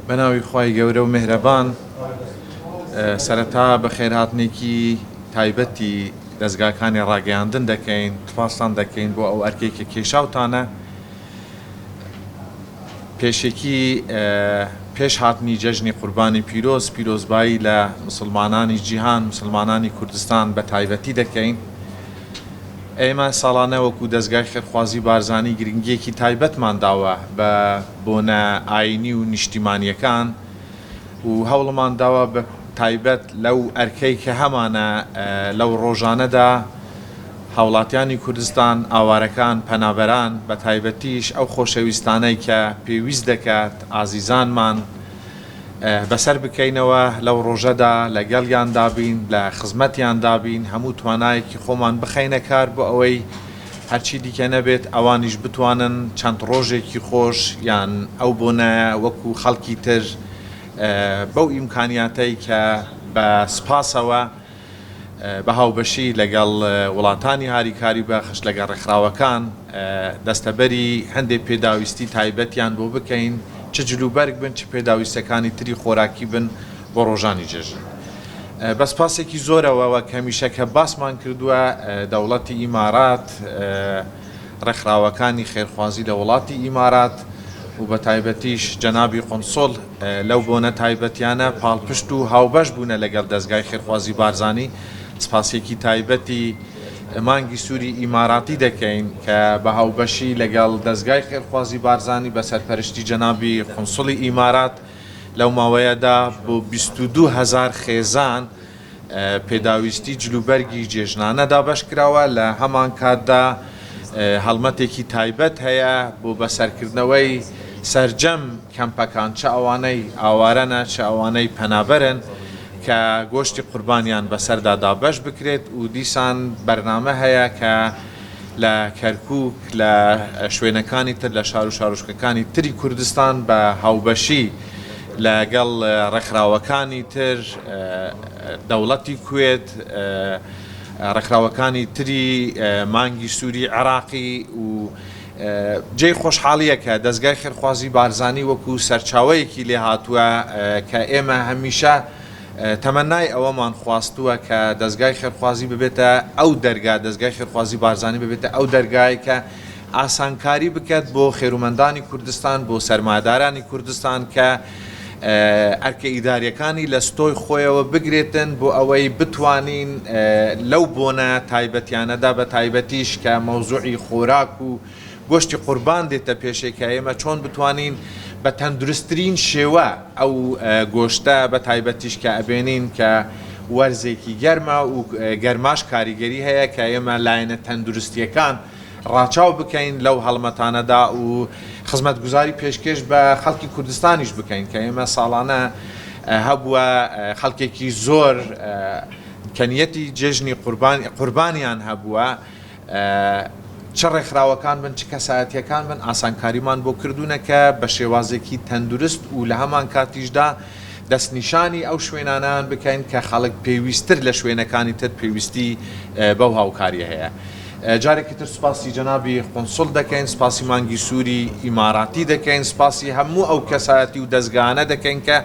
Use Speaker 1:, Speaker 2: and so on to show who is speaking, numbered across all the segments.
Speaker 1: بەناوی خوای گەورە و مێهرەبان سەرەتا بەخێرهاتنێکی تایبەتی دەزگاکانی ڕاگەیاندن دەکەین، سوپاستان دەکەین بۆ ئەو ئەرکەی کە کێشاوتانە. پێشەکی پێش هاتنی جەژنی قوربانی پیرۆز، پیرۆزبایی لە مسوڵمانانی جیهان، مسوڵمانانی کوردستان بە تایبەتی دەکەین. ئێمە ساڵانە وەکو دەزگای خێرخوازی بارزانی گرنگییەکی تایبەتمان داوە بە بۆنە ئایینی و نیشتیمانییەکان و هەوڵمان داوە بە تایبەت لەو ئەرکەی کە هەمانە لەو ڕۆژانەدا هاوڵاتیانی کوردستان، ئاوارەکان، پەنابەران، بە تایبەتیش ئەو خۆشەویستانەی کە پێویست دەکات ئازیزانمان بەسەر بکەینەوە، لەو ڕۆژەدا لەگەڵیاندا بین، لە خزمەتیاندا بین، هەموو توانایەکی خۆمان بخەینە کار بۆ ئەوەی هەرچی دیکە نەبێت ئەوانیش بتوانن چەند ڕۆژێکی خۆش یان ئەو بۆنەیە وەکو خەڵکی تر بەو ئیمکانیاتەی کە بە سوپاسەوە بە هاوبەشی لەگەڵ وڵاتانی هاریکاری بەخش، لەگەڵ ڕێکخراوەکان دەستەبەری هەندێک پێداویستی تایبەتیان بۆ بکەین، چ جلوبەرگ بن، چ پێداویستیەکانی تری خۆراکی بن بۆ ڕۆژانی جەژن. بە سپاسێکی زۆرەوە وەک هەمیشە کە باسمان کردووە دەوڵەتی ئیمارات، ڕێکخراوەکانی خێرخوازی لە وڵاتی ئیمارات و بە تایبەتیش جەنابی قونسوڵ لەو بۆنە تایبەتیانە پاڵپشت و هاوبەش بوونە لەگەڵ دەزگای خێرخوازی بارزانی، سپاسیەکی تایبەتی مانگی سووری ئیماراتی دەکەین کە بە هاوبەشی لەگەڵ دەزگای خێرخوازی بارزانی بە سەرپەرشتی جەنابی قونسوڵی ئیمارات لەو ماوەیەدا بۆ 22,000 خێزان پێداویستی جلوبەرگی جێژنانە دابەشکراوە، لە هەمانکاتدا هەڵمەتێکی تایبەت هەیە بۆ بەسەرکردنەوەی سەرجەم کەمپەکان چ ئەوانەی ئاوارەنە چ ئەوانەی پەنابەرن کە گۆشتی قوربانیان بەسەردا دابەش بکرێت و دیسان بەرنامە هەیە کە لە کەرکوک لە شوێنەکانی تر لە شار و شارۆچکەکانی تری کوردستان بە هاوبەشی لەگەڵ ڕێکخراوەکانی تر، دەوڵەتی کوێت، ڕێکخراوەکانی تری مانگی سووری عێراقی و جێی خۆشحاڵییە کە دەزگای خێرخوازی بارزانی وەکو سەرچاوەیەکی لێهاتووە کە ئێمە هەمیشە تەمەنای ئەوەمان خواستووە کە دەزگای خێرخوازی ببێتە ئەو دەرگا، دەزگای خێرخوازی بارزانی ببێتە ئەو دەرگایەی کە ئاسانکاری بکات بۆ خێرومەندانی کوردستان، بۆ سەرمایەدارانی کوردستان کە ئەرکە ئیداریەکانی لە ستۆی خۆیەوە بگرێتن بۆ ئەوەی بتوانین لەو بۆنە تایبەتیانەدا بە تایبەتیش کە مەوزوعی خۆراک و گۆشتی قوربان دێتە پێشێ کە ئێمە چۆن بتوانین بە تەندروستترین شێوە ئەو گۆشتە بە تایبەتیش کە ئەبێنین کە وەرزێکی گەرمە و گەرماش کاریگەری هەیە کە ئێمە لایەنە تەندروستیەکان ڕاچاو بکەین لەو هەڵمەتانەدا و خزمەتگوزاری پێشکێش بە خەڵکی کوردستانیش بکەین کە ئێمە ساڵانە هەبووە خەڵکێکی زۆر کە نیەتی جێژنی قوربان قوربانیان هەبووە چ ڕێکخراوەکان بن چ کەسایەتیەکان بن ئاسانکاریمان بۆ کردوونە کە بە شێوازێکی تەندروست و لە هەمان کاتیشدا دەستنیشانی ئەو شوێنانەیان بکەین کە خەڵک پێویستتر لە شوێنەکانی تر پێویستی بەو هاوکاریە هەیە. جارێکی تر سوپاسی جەنابی قونسوڵ دەکەین، سوپاسی مانگی سووری ئیماراتی دەکەین، سوپاسی هەموو ئەو کەسایەتی و دەزگایانە دەکەین کە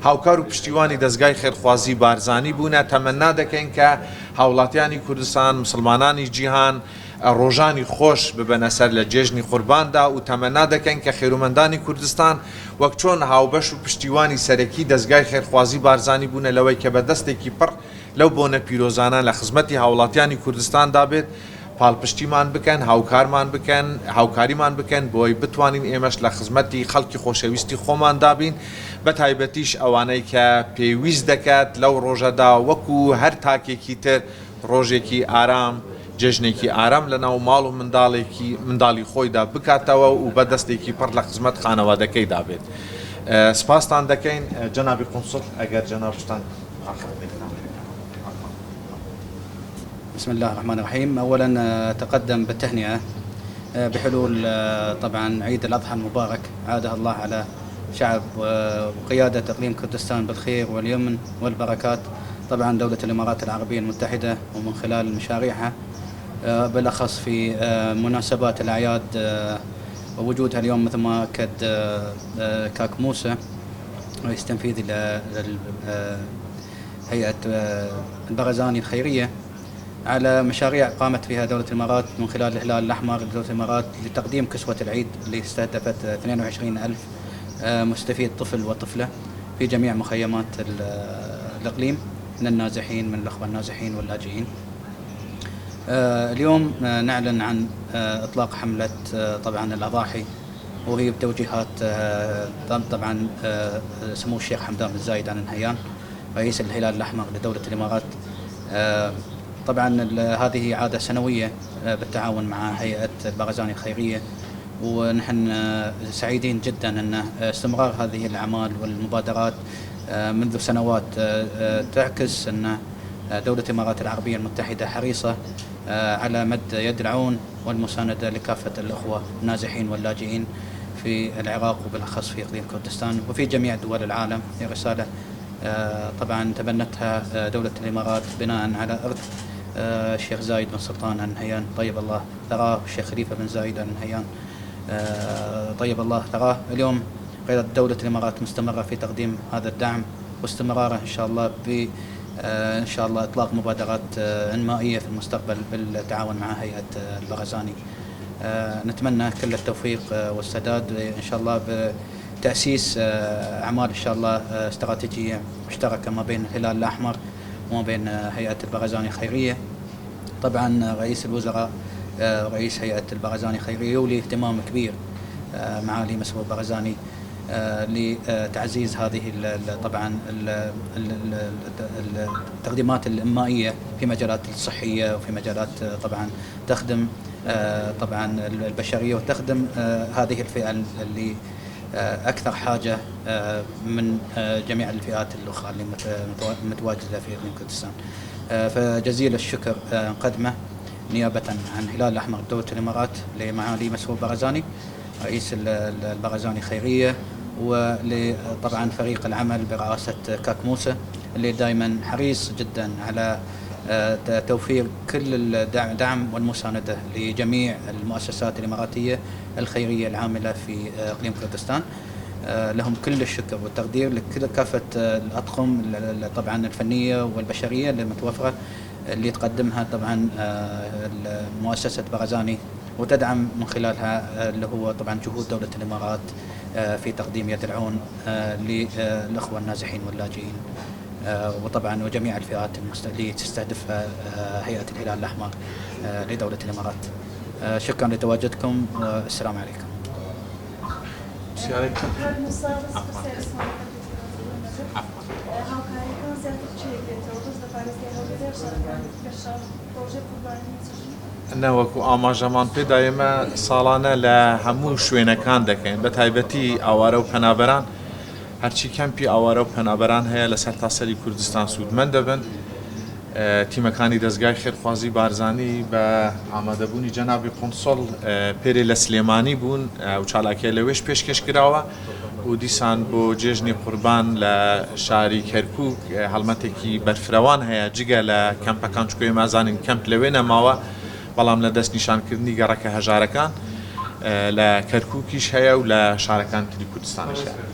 Speaker 1: هاوکار و پشتیوانی دەزگای خێرخوازی بارزانی بوونە، تەمەنا دەکەین کە هاوڵاتیانی کوردستان، موسڵمانانی جیهان ڕۆژانی خۆش ببەنە سەر لە جێژنی قورباندا و تەمەنا دەکەین کە خێرومەندانی کوردستان وەک چۆن هاوبەش و پشتیوانی سەرەکی دەزگای خێرخوازی بارزانی بوونە لەوەی کە بە دەستێکی پڕ لەو بۆنە پیرۆزانە لە خزمەتی هاوڵاتیانی کوردستاندا بێت، پاڵپشتیمان بکەن، هاوکارمان بکەن، هاوکاریمان بکەن بۆی بتوانین ئێمەش لە خزمەتی خەڵکی خۆشەویستی خۆماندا بین، بە تایبەتیش ئەوانەی کە پێویست دەکات لەو ڕۆژەدا وەکو هەر تاکێکی تر ڕۆژێکی ئارام، جێژنێکی ئارام لە ناو ماڵ و منداڵێکی منداڵی خۆیدا بکاتەوە و بە دەستێکی پڕ لە خزمەت خانەوادەکەیدا بێت. سپاستان دەکەین جەنابی قونسڵ ئەگەر جەنابشتان.
Speaker 2: بسم الله الرحمن الرحيم أولا أتقدم بالتهنئة بحلول طبعا عيد الأضحى المبارك عادها الله على شعب وقيادة إقليم كردستان بالخير واليمن والبركات طبعا دولة الإمارات العربية المتحدة ومن خلال مشاريعها بالأخص في مناسبات الأعياد ووجودها اليوم مثل ما أكد كاك موسى. رئيس التنفيذي لهيئة البرزاني الخيرية على مشاريع قامت فيها دولة الإمارات من خلال الهلال الأحمر لدولة الإمارات لتقديم كسوة العيد اللي استهدفت 22 ألف مستفيد طفل وطفلة في جميع مخيمات الإقليم من النازحين من الأخوة النازحين واللاجئين. اليوم نعلن عن إطلاق حملة طبعا الأضاحي، وهي بتوجيهات طبعا سمو الشيخ حمدان بن زايد آل نهيان رئيس الهلال الأحمر لدولة الإمارات. طبعا هذه عادة سنوية بالتعاون مع هيئة البرزاني الخيرية، ونحن سعيدين جدا أن استمرار هذه الأعمال والمبادرات منذ سنوات تعكس أن دولة الإمارات العربية المتحدة حريصة على مد يد العون والمساندة لكافة الأخوة النازحين واللاجئين في العراق وبالأخص في إقليم كردستان وفي جميع دول العالم. هي رسالة طبعا تبنتها دولة الإمارات بناء على إرث الشيخ زايد بن سلطان آل نهيان طيب الله ثراه، والشيخ خليفة بن زايد آل نهيان طيب الله ثراه. اليوم دولة الإمارات مستمرة في تقديم هذا الدعم واستمراره إن شاء الله ب إن شاء الله إطلاق مبادرات إنمائية في المستقبل بالتعاون مع هيئة البرزاني. نتمنى كل التوفيق والسداد إن شاء الله بتأسيس أعمال إن شاء الله استراتيجية مشتركة ما بين الهلال الأحمر وما بين هيئة البرزاني الخيرية. طبعا رئيس الوزراء رئيس هيئة البرزاني الخيرية يولي اهتمام كبير معالي مسعود البرزاني لتعزيز هذه طبعا التقديمات الإنمائية في مجالات الصحية وفي مجالات طبعا تخدم طبعا البشرية وتخدم هذه الفئة اللي أكثر حاجة من جميع الفئات الأخرى اللي متواجدة في إقليم كردستان. فجزيل الشكر نقدمه نيابة عن هلال الأحمر دولة الإمارات لمعالي مسعود برزاني رئيس البرزاني خيرية، ولطبعا فريق العمل برئاسة كاك موسى اللي دائما حريص جدا على توفير كل الدعم والمساندة لجميع المؤسسات الإماراتية الخيرية العاملة في إقليم كردستان. لهم كل الشكر والتقدير لكل كافة الأطقم طبعا الفنية والبشرية اللي متوفرة اللي تقدمها طبعا مؤسسة برزاني وتدعم من خلالها اللي هو طبعا جهود دولة الإمارات في تقديم يد العون للأخوة النازحين واللاجئين وطبعا وجميع الفئات اللي تستهدفها هيئة الهلال الأحمر لدولة الإمارات. شكرا لتواجدكم والسلام عليكم.
Speaker 1: نەوەکو ئاماژەمان پێدا ئێمە ساڵانە لە هەموو شوێنەکان دەکەین، بە تایبەتی ئاوارە و پەنابەران. هەرچی کەمپی ئاوارە و پەنابەران هەیە لە سەرتاسەری کوردستان سوودمەند دەبن. تیمەکانی دەزگای خێرخوازی بارزانی بە ئامادەبوونی جەنابی قونسڵ پێرێ لە سلێمانی بوون و چالاکیە لەوێش پێشکەش کراوە و دیسان بۆ جێژنی قوربان لە شاری کەرکوک هەڵمەتێکی بەرفرەوان هەیە جگە لە کەمپەکان، چونکە ئێمە ئەزانین کەمپ لەوێ نەماوە، بەڵام لە دەستنیشانکردنی گەڕەکە هەژارەکان لە کەرکوکیش هەیە و لە شارەکان تری کوردستانیش هەیە.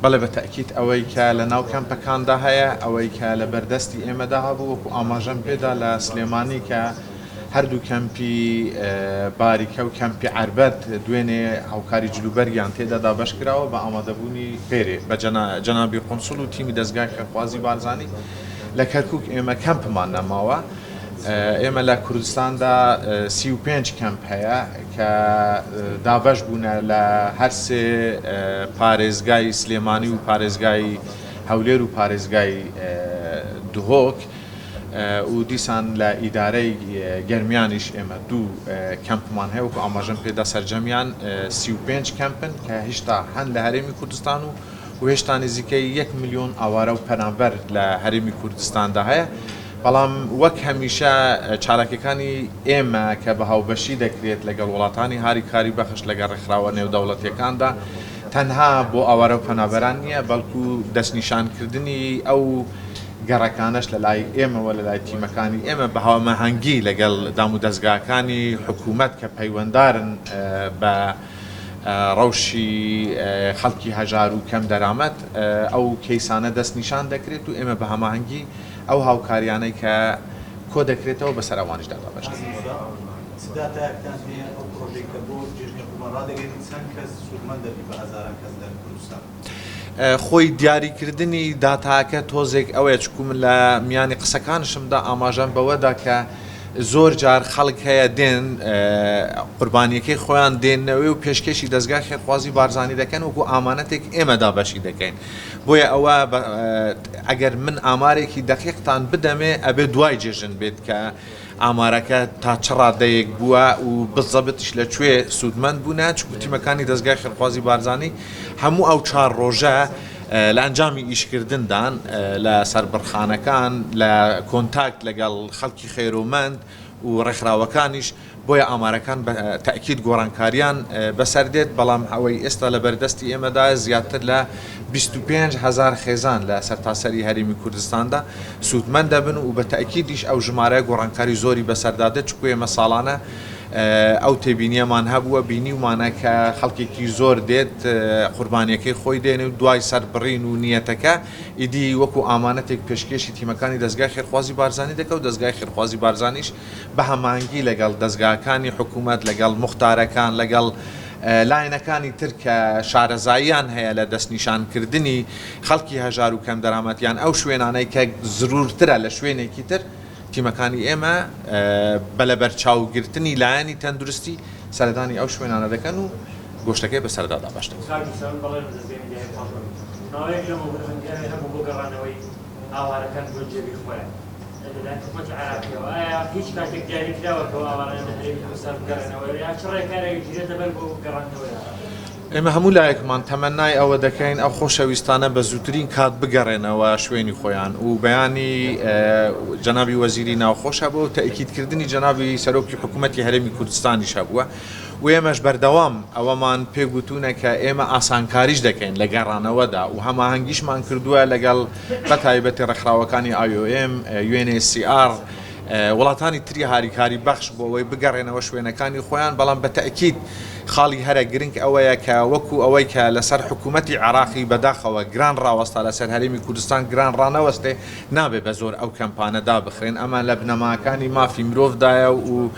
Speaker 1: بەڵێ بە تەئکید ئەوەی کە لە ناو کەمپەکاندا هەیە، ئەوەی کە لە بەردەستی ئێمەدا هەبوو وەکو ئاماژەم پێدا لە سلێمانی کە هەردوو کەمپی باریکە و کەمپی عەربەت دوێنێ هاوکاری جلوبەرگیان تێدا دابەش کراوە بە ئامادەبوونی پێرێ بە جەنابی قونسڵ و تیمی دەزگای خێرخوازی بارزانی. لە کەرکوک ئێمە کەمپمان نەماوە. ئێمە لە کوردستاندا 35 کەمپ هەیە کە دابەش بوونە لە هەرسێ پارێزگای سلێمانی و پارێزگای هەولێر و پارێزگای دهۆک و دیسان لە ئیدارەی گەرمیانیش ئێمە دوو کەمپمان هەیە وەکو ئاماژەم پێدا سەرجەمیان 35 کەمپن کە هێشتا هەن لە هەرێمی کوردستان و و هێشتا نزیکەی یەک ملیۆن ئاوارە و پەنابەر لە هەرێمی کوردستاندا هەیە، بەڵام وەک هەمیشە چالاکیەکانی ئێمە کە بە هاوبەشی دەکرێت لەگەڵ وڵاتانی هاریکاری بەخش لەگەڵ ڕێکخراوە نێودەوڵەتیەکاندا تەنها بۆ ئاوارە و پەنابەران نییە، بەڵکو دەستنیشانکردنی ئەو گەڕەکانەش لە لای ئێمەوە لە لای تیمەکانی ئێمە بە هاومەهەنگی لەگەڵ دامودەزگاکانی حکوومەت کە پەیوەندارن بە ڕەوشی خەڵکی هەژار و کەم دەرامەت ئەو کەیسانە دەستنیشان دەکرێت و ئێمە بە هەماهەنگی ئەو هاوکاریانەی کە کۆ دەکرێتەوە بەسەر ئەوانیشدا دابەش دەکرێت.
Speaker 3: چ داتایەکتان هەیە ئەو پڕۆژەی کە بۆ جێژنی قوربان ڕادەگەیەنن چەند کەس سوودمەند دەبی بە هەزاران کەس لە کوردستان؟
Speaker 1: خۆی دیاریکردنی داتاکە تۆزێک ئەوەیە چونکو من لە میانی قسەکانشمدا ئاماژەم بەوەدا کە زۆر جار خەڵک هەیە دێن قوربانیەکەی خۆیان دێنەوەی و پێشکێشی دەزگای خێرخوازی بارزانی دەکەن وەکو ئامانەتێک ئێمە دابەشی دەکەین بۆیە ئەوە ئەگەر من ئامارێکی دەقیقتان بدەمێ ئەبێ دوای جێژن بێت کە ئامارەکە تا چ ڕادەیەک بووە و بزەبتیش لە کوێ سوودمەند بوونە، چونکو تیمەکانی دەزگای خێرخوازی بارزانی هەموو ئەو چوار ڕۆژە لە ئەنجامی ئیشکردندان لە سەربڕخانەکان لە کۆنتاکت لەگەڵ خەڵکی خێرومەند و ڕێکخراوەکانیش بۆیە ئامارەکان بە تەئکید گۆڕانکاریان بەسەر دێت، بەڵام ئەوەی ئێستا لەبەردەستی ئێمەدایە زیاتر لە 25,000 خێزان لە سەرتاسەری هەرێمی کوردستاندا سوودمەند دەبن و بە تەئکیدیش ئەو ژمارەیە گۆڕانکاری زۆری بەسەردا دێت، چونکو ئێمە ساڵانە ئەو تێبینییەمان هەبووە، بینیومانە کە خەڵکێکی زۆر دێت قوربانییەکەی خۆی دێنێ و دوای سەربڕین و نیەتەکە ئیدی وەکو ئامانەتێک پێشکێشی تیمەکانی دەزگای خێرخوازی بارزانی دەکا و دەزگای خێرخوازی بارزانیش بە هەماهەنگی لەگەڵ دەزگاکانی حکوومەت، لەگەڵ موختارەکان، لەگەڵ لایەنەکانی تر کە شارەزاییان هەیە لە دەستنیشانکردنی خەڵکی هەژار و کەمدەرامەت یان ئەو شوێنانەی کە زرورترە لە شوێنێکی تر، تیمەکانی ئێمە بە لەبەرچاوگرتنی لایەنی تەندروستی سەردانی ئەو شوێنانە دەکەن و گۆشتەکەی بەسەردا دابەش دەکەن.
Speaker 4: کاک یوسف من بەڵێنم دەزگای میدیایی خۆشبوو ماوەیەک لەمەوبەر هەنگاوی هەبوو بۆ گەڕانەوەی ئاوارەکان بۆ جێگەی خۆیان لەلایەن حکومەتی عێراقیەوە، ئایا هیچ کاتێک دیاری کراوە کە ئەو ئاوارانە لە هەرێمی کوردستان بگەڕێنەوە یا چ ڕێکارێک گیرێتە بەر بۆ گەڕاندنەوەیان؟
Speaker 1: ئێمە هەموو لایەکمان تەمەنای ئەوە دەکەین ئەو خۆشەویستانە بە زووترین کات بگەڕێنەوە شوێنی خۆیان و بەیانی جەنابی وەزیری ناوخۆش هەبووە و تەئکیدکردنی جەنابی سەرۆکی حکوومەتی هەرێمی کوردستانیش هەبووە و ئێمەش بەردەوام ئەوەمان پێ گوتوونە کە ئێمە ئاسانکاریش دەکەین لە گەڕانەوەدا و هەماهەنگیشمان کردووە لەگەڵ بە تایبەتی ڕێکخراوەکانی IOM، UNHCR، وڵاتانی تری هاریکاری بەخش بۆ ئەوەی بگەڕێنەوە شوێنەکانی خۆیان، بەڵام بە تەئکید خاڵی هەرە گرنگ ئەوەیە کە وەکو ئەوەی کە لەسەر حکوومەتی عێراقی بەداخەوە گران ڕاوەستا لەسەر هەرێمی کوردستان گران ڕانەوەستێ نابێ بە زۆر ئەو کەمپانە دابخرێن ئەمە لە بنەماکانی مافی مرۆڤدایە و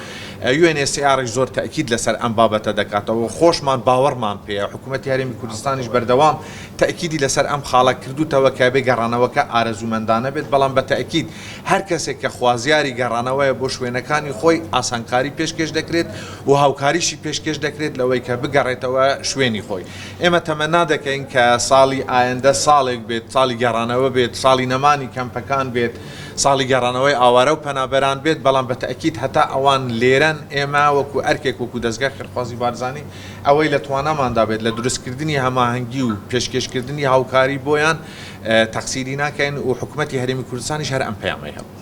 Speaker 1: UNHCR یش زۆر تەئکید لەسەر ئەم بابەتە دەکاتەوە خۆشمان باوەڕمان پێیە حکوومەتی هەرێمی کوردستانیش بەردەوام تەئکیدی لەسەر ئەم خاڵە کردووتەوە کە ئەبێ گەڕانەوەکە ئارەزوومەندانە بێت بەڵام بە تەئکید هەر کەسێک کە خوازیاری گەڕانەوەیە بۆ شوێنەکانی خۆی ئاسانکاری پێشکێش دەکرێت و هاوکاریشی پێشکێش دەکرێت لەوەی کە بگەڕێتەوە شوێنی خۆی. ئێمە تەمەنا دەکەین کە ساڵی ئایندە ساڵێک بێت، ساڵی گەڕانەوە بێت، ساڵی نەمانی کەمپەکان بێت، ساڵی گەڕانەوەی ئاوارە و پەنابەران بێت، بەڵام بە تەئکید هەتا ئەوان لێرەن ئێمە وەکو ئەرکێک وەکو دەزگای خێرخوازی بارزانی ئەوەی لە تواناماندا بێت لە دروستکردنی هەماهەنگی و پێشکێشکردنی هاوکاری بۆیان تەقسیری ناکەین و حکومەتی هەرێمی کوردستانیش هەر ئەم پەیامەی هەبوو.